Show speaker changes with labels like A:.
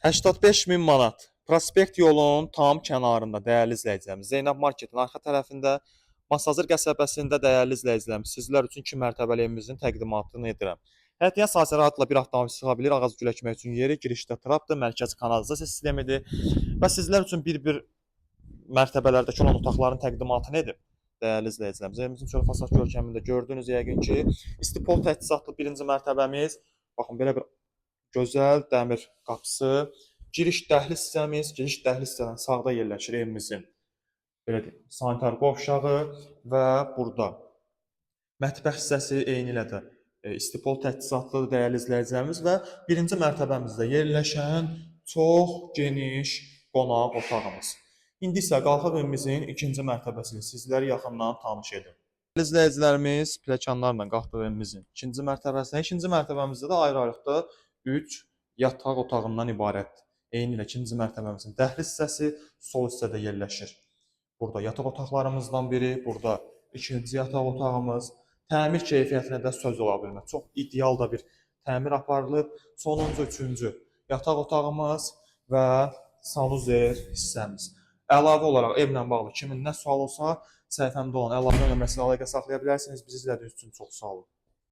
A: 85 min manat. Prospekt yolunun tam kənarında, dəyərli izləyicilərimiz, Zeynəb Marketin arxa tərəfində, Masazır qəsəbəsində, dəyərli izləyicilərimiz, sizlər üçün 2 mərtəbəli evimizin təqdimatını edirəm. Həyətyan sahəsi rahatla bir avtomobil sığa bilir, ağac gül əkmək üçün yeri, girişdə trapdır, mərkəzi kanalizasiya sistemidir və sizlər üçün bir-bir mərtəbələrdəki olan otaqların təqdimatını edib. Dəyərli izləyicilərimiz, evimizin çöl fasad görkəmində gördüyünüz yəqin ki, istipol təchizatlı birinci mərtəbəmiz, baxın belə bir gözəl dəmir qapısı, giriş dəhliz hissəmiz, giriş dəhliz hissədən sağda yerləşir evimizin belə deyim, sanitar qovşağı və burada mətbəx hissəsi eynilə də istipol təchizatlıdır, dəyərli izləyicilərimiz, və birinci mərtəbəmizdə yerləşən çox geniş qonaq otağımız. İndi isə qalxaq evimizin ikinci mərtəbəsini sizləri yaxından tanış edim. Dəyərli izləyicilərimiz, pilləkənlərlə qalxdıq evimizin ikinci mərtəbəsinə. İkinci mərtəbəmizdə də ayrı-ayrılıqda 3 yataq otağından ibarətdir. Eynilə ikinci mərtəbəmizin dəhliz hissəsi sol hissədə yerləşir. Burada yataq otaqlarımızdan biri, burada ikinci yataq otağımız. Təmir keyfiyyətinə də söz ola bilməz. Çox ideal da bir təmir aparılıb. Sonuncu, üçüncü yataq otağımız və sanuzel hissəmiz. Əlavə olaraq evlə bağlı kimin nə sual olsa, səhifəmdə olan əlavə nömrəsi ilə əlaqə saxlaya bilərsiniz. Bizi izlədiyiniz üçün çox sağ olun.